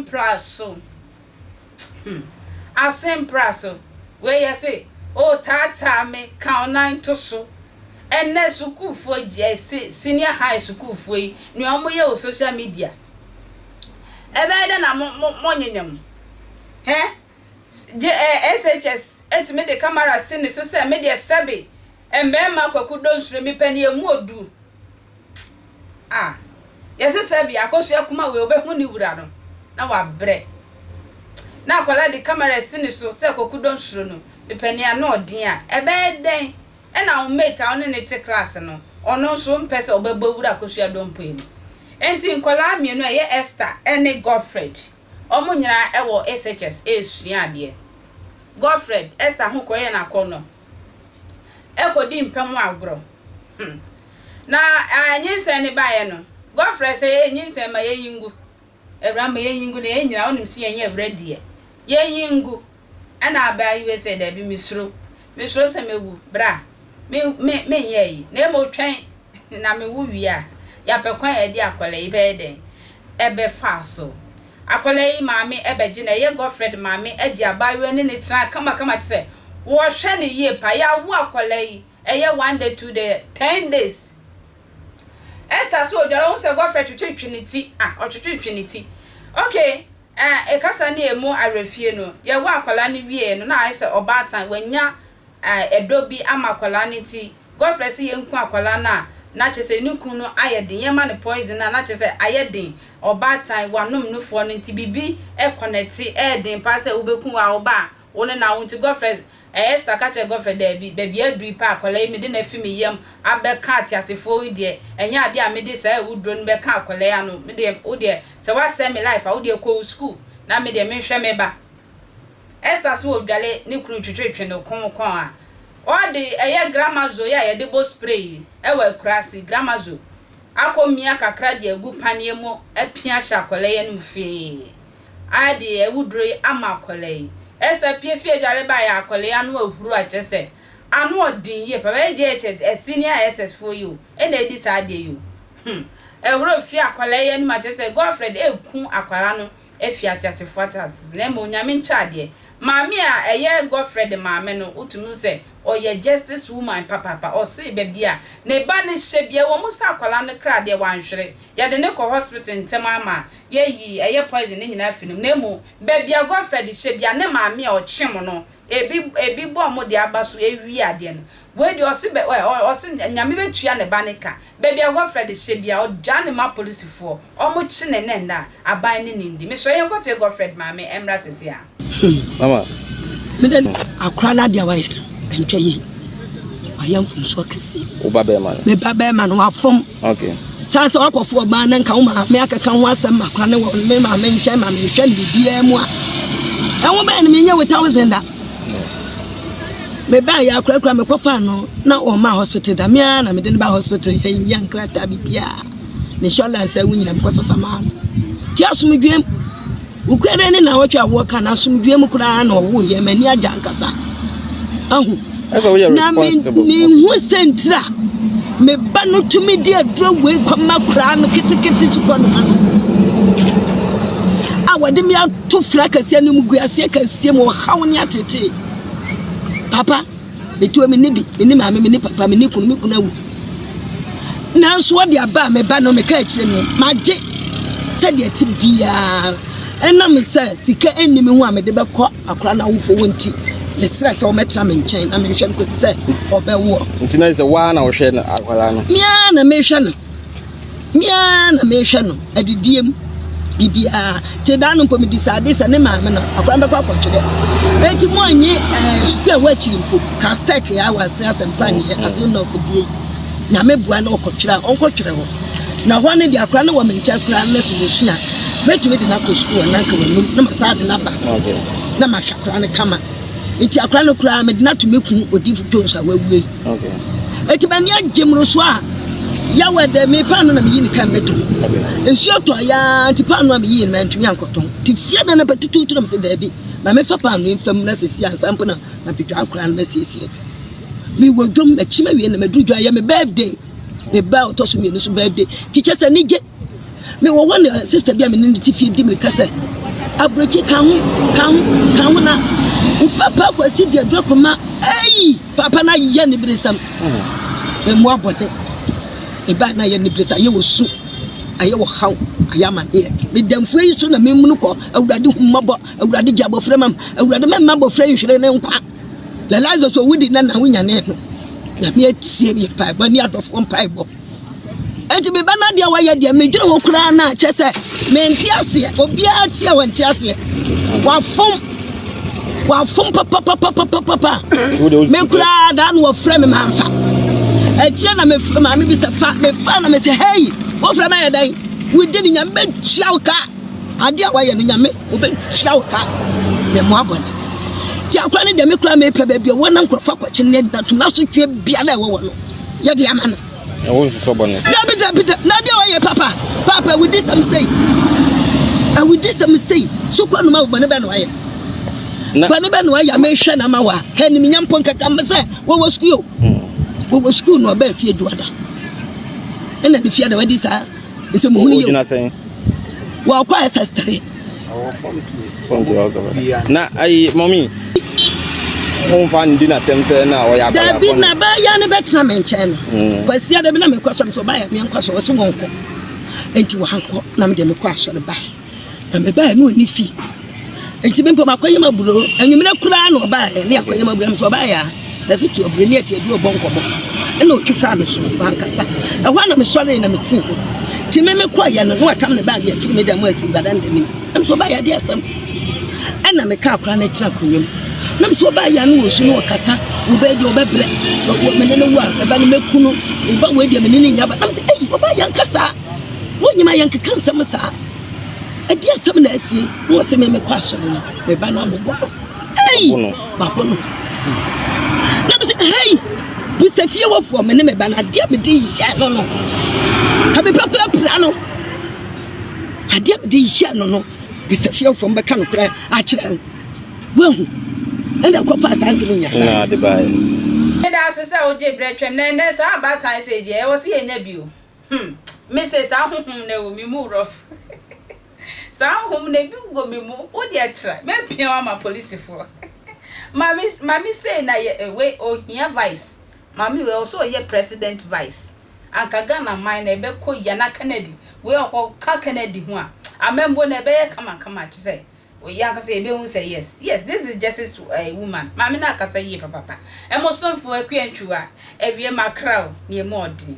Asempra so hmm asempra so wei yɛse o taataa me ka wo nan to so ɛnɛ sukuufoɔ gye se senior high sukuufoɔ yi nea wɔn yɛ wɔ social media ɛbɛyɛ dɛ na mo mo mo nyenyem hɛ gye ɛ SHS etumi de camera si ne so sɛ me deɛ sɛbe mmarima kwaku donsuro mepɛ ne emu odu. A Yɛse sɛ bia akosua kuma wei ɔbɛhu ne wura no na wabrɛ. Na akwadaa de camera asi ne so sɛ Kwaku Donsuro no mepɛ nea ano ɔden a, ɛbɛyɛ dɛn ɛna wo mate a wo ne no te class no ɔno nso mpɛ sɛ ɔbɛbɔ wura Akosua Dompɔe mu. Enti nkwadaa mmienu a ɛyɛ Esther ne Godfred wɔn nyinaa wɔ SHS resua adeɛ. Godfred, Esther ho kɔyɛɛ no akɔnnɔ kɔdi mpɛ ho agorɔ. Hmm. Na ah, nyinsɛn no baeɛ no, Godfrey sɛ ee nyinsɛn ma yɛnyi ngu. Awura ma yɛnyi ngu na yɛn nyinaa wonim sɛ yɛnyɛ awura deɛ. Yɛnyi ngu. Ɛna abaayewa sɛ daabi mesuro. Mesuro sɛ mɛwu. Bra, me, me, menyɛ ayi. Na mmom twɛn na mewo wie a, yɛapɛ kwan a yɛde akwadaa yi bɛyɛ dɛn? Ɛbɛfa so. Akwadaa yi maame bɛgye no, ɛyɛ Godfred maame gye abaayewa ne no tena kamakama kyerɛ sɛ wɔhwɛ no yie paa. Yɛawo akwadaa yi, ɛyɛ one day, two day, 10 days. Esther so odware ohun sɛ Godfred twetwetwe ne ti, ah, ɔtwetwetwe ne ti. Okay, ɛɛ ɛkasa ne emu awerɛfie no, yɛwɔ akwadaa no wie no na ayɛ sɛ ɔbaatan wanya ɛɛ ɛdɔ bi ama akwadaa no nti Godfred sɛ yɛnku akwadaa no a na kyerɛ sɛ ne kun no ayɛ den, yɛma no poison a na kyerɛ sɛ ayɛ den. Ɔbaatan wanom nufoɔ no nti biribi ɛkɔnɛte ɛyɛ den paa sɛ wobɛku wo a wo ba a wo ne na wo nti Godfred ɛɛ Esther ka kyerɛ Godfred daabi, baabi aduru yi paa akwadaa yi mede no afi me yam abɛka ateasefoɔ yi deɛ ɛnyɛ adeɛ a mede saa awuduro no bɛka akwadaa yi ano. Me deɛ wo deɛ sɛ woasɛe me life a wo deɛ kɔ wo school na me deɛ menhwɛ me ba. Esther so odwale ne kunu twetwetwe no kɔn kɔn a ɔde ɛyɛ gramazo yi a yɛde bɔ spray yi ɛwɔ akuraase gramazo akɔ mia kakra de agu paneɛ mu apia hyɛ akwadaa yi anim fee ade awuduro yi ama akwadaa yi. Esther pie fie adwale baeɛ akwadaa yi ano ahuru a kyerɛ sɛ ano ɔden yie papa. Ɛyɛ JHS senior SS foɔ yi o ɛna edi saa adeɛ yi o ɛwuro fie akwadaa yi anim a kyerɛ sɛ Godfred eku akwadaa no efi ateasefoɔ atease na mmom Nyame nkyɛ adeɛ. Maame a ɛyɛ Godfred maame no, wotumi sɛ ɔyɛ justice woman papapa. Ɔse baabi a ne ba no hyɛ bia wɔn mu sɛ akwadaa no kra deɛ wanhwere, yɛde ne kɔ hospital ntɛm ama yɛyi ɛyɛ poison ne nyinaa fi no mu. Na mmom baabi a Godfred hyɛ bia ne maame a ɔkyem no ebi ebi bɔ ɔmo de aba so ewie adeɛ no wei deɛ ɔse bɛ ɛ ɔse Nyame bɛtua ne ba ne ka. Baabi a Godfred hyɛ bia ɔgya ne ma polisifoɔ ɔmo kye ne ne nna aban ne ne ndi. Mesrɛ yɛn kɔte Godfred maame ɛmra sese a. Mama. Mede akora no adeɛ a wayɛ no ɛntwa yie. Wayɛ mfomsoɔ kɛseɛ. Wo ba bɛrima no. Me ba bɛrima no wafom. Saa sɛ wakɔfo ɔbaa na nka wo maame akeka ho asɛm ma akora no wɔ me maame nkyɛn ma mehwɛ no biribiara mu a ɛho bɛyɛ no menyɛ wo thousand da. Mebaa yɛ akorakora mekɔfaa no na ɔma hospital da me ara na mede no ba hospital yɛ nkrataa biribiara ne insurance awu nyina mekɔsesa maa no. Nti asomdwoem Nokware ne naawɔtwe a wɔka no asomdwoe mu koraa na ɔwoo yɛn. M'ani agye ankasa. Ahu. Na menhu sɛntiri a me ba no tumi de aduro wei kɔma koraa no ketekete sukɔ no ano a wɔde me ato fra kɛseɛ no mu gu aseɛ kɛseɛ mu ɔhaw ne atete. Papa. Metuo menni bi, menni maame, menni papa, menni kunu, me kunu awu. Nanso wɔde aba a meba no meka akyire no, magye sɛdeɛ ɛte biara. Ɛnam sɛ sika nni me ho a mede bɛkɔ akora no awofo hɔ nti, mesrɛ sɛ wɔmmɛtena me nkyɛn na menhwɛ no kɔsi sɛ ɔbɛwoɔ. Nti na sɛ woa na wohwɛ no akwadaa no? Me ara na mehwɛ no. Me ara na mehwɛ no adidie mu, biribiara. Nti daa no mpo medi saa ade sɛ ne maame no, akwadaa no bɛkɔ akɔtwerɛ. Enti mo annye ɛɛ sukuu a ɛwɔ akyiri mpo, Castec a wɔ ase asɛmpa nneɛ, ase nnɔfo die yi, Nyame boa na ɔkɔtwerɛ a, ɔnkɔtwerɛ hɔ. Na hɔ no deɛ akwadaa no wɔ me nkyɛn koraa na sɛ wɔsua a, mɛtumi de no akɔ sukuu anaa nka wɔnum na masan de no aba na mahwɛ akwadaa no kama. Nti akwadaa no koraa mede no ato me kunu Odifo Jones a wawu yi. Eti m'ani agye mmoroso a Yahweh de me paano na meyi ne kan metɔn. Nsuo tɔ ya nti paano a meyi no mantumi ankɔtɔn. Nti fie da no pɛ tutuutu na mesɛ daabi ma mefa paano yi mfa mu na sɛsi ansa mpo na mabɛdwa akwadaa no masiesie. Mewɔ dwom makyi mawie na maduru dwa yɛ me birthday. Me ba a ɔtɔ so mmienu so birthday. Nti kyɛ sɛ anigye. Mewɔ hɔ na sister bi a me ne no te fie di mirika sɛ Aburokyi ka ho, ka ho, ka ho na wo papa Kwasi deɛ dɔkoma ei papa no ayɛ aniberesɛm. Mmoa bɔne. Meba na ayɛ aniberesɛm, ayɛ wɔ su, ayɛ wɔ haw, ayɛ amaneɛ. Meda mfua yi so na memunu kɔ. Awurade hu mmɔbɔ, Awurade gye abɔfra mam, Awurade mɛmma abɔfra yi nhwere ne nkwa. Na Lazarus owu di na na wonyanee no. Nyame atie me mpaebɔ ne adɔfoɔ mpaebɔ. Enti me ba no adeɛ a wayɛ deɛ medwene ho koraa no a kyɛ sɛ mente aseɛ. Obiara te a wɔnte aseɛ. Wafom wafom papapapapapa. Me koraa daa no wɔfrɛ me mamfa. Akyire na mefrɛ maame bi sɛ fa mefa na mesɛ hei wofrɛ me ayɛ dɛn? Wodi ne nyame bɛtua wo ka. Adeɛ a wayɛ no nyame wobɛtua wo ka. Memmoa bɔne. Nti akora no deɛ me koraa mepɛ baabi a wɔn na nkurɔfoɔ akɔkye no na atum n'asotwe biara a ɛwɔ wɔ no yɛde ama no. Na wo nsosɔ bɔne. Dabi dabi dabi na deɛ ɔyɛ papa papa awudi sɛm sei awudi sɛm sei so kɔ noma bɔne bɛ na wayɛ bɔne bɛ na wayɛ mehwɛ na ma wa hɛ ne menya mpo nkaka mɛ sɛ wɔwɔ sukuu o hmm. wɔwɔ sukuu na ɔbɛɛ fie duada ɛna ne fie da wadi saa Ɛsɛ muhunu yɛ. Ogyina sɛn? Wɔkɔ SS3. Na ayi mɔmi womfa ndi n'atɛm sɛ na ɔyɛ akwadaa bɔne. Dabi na bɛyɛ no bɛtena me nkyɛn no. Mm. Kwasi ada bi na mekɔ asɔre so ɔbaeɛ menkɔ asɔre ɔso wɔnkɔ. Enti wankɔ na mede mekɔ asɔre baeɛ. Na mebaeɛ na ɔni fie. Enti me mpo makɔyɛ m'aburo. Anwummerɛ koraa na ɔbaeɛ ne akɔyɛ m'aburo. Nso ɔbaeɛ a, David aburo ne ati adi ɔbɔ nkɔmmɔ. Ɛna ɔtwi faa me so, wankasa. Ɛhɔ a na mesɔree na metee ho. Nti me mekɔeɛ no, na watam ne baage afiri me dan mu asi varanda nim. Na mesɛ ɔbaeɛ adeɛ asɛm. Ɛna meka akora no tena akonnwa mu. Na mesɛ ɔbaeɛ a na ɔsu na ɔkasa. Wo bɛɛ deɛ ɔbɛbrɛ. Me ne no wo a, ɛba no mɛku no. Wo ba wei deɛ me ne no nnya ba. Na mesɛ ei, ɔbaeɛ ankasa. Wonyim a yɛnkeka nsɛm saa. Ɛdeɛ asɛm na asie na ɔse me mekɔ asɔre no me ba no abobɔ no. Ei! Mabɔ no. Na mese hei bisa fie wɔfoɔ me ne me ba no adeɛ mede yɛ no no. Abepɛ kora pira no. Adeɛ mede yɛ no no bisa fie wɔfoɔ mbɛka no kora akyerɛ no. Wahu ɛna kɔfa saa nsɛm nyinaa. Na ade baeɛ. Meda ase sɛ wogye berɛ twam na ɛnnɛ saa abaatan sei deɛ ɛwɔ sɛ yɛnya bi o. Hmm, me se saa honhom no ɛwɔ me mu rough. Saa honhom no ebi wɔ me mu, wo deɛ tra, mɛpia wo ama polisifoɔ. Maame, maame sei na yɛ, eh, wei ohia vice. Maame wei ɔwɔ sɛ ɔyɛ president vice. Anka Ghana man no ɛbɛkɔ yie anaa Kennedy, wei ɔkɔ ka Kennedy ho a, amammuo no ɛbɛyɛ kamakama kyesɛ Yɛn ankasa yɛbɛhu sɛ yes, yes, this is justice eh, woman. Maame no akasa yie papapa. Ɛmosomfoɔ Akua Ntwiwa, awie makra o, nea emu ɔden.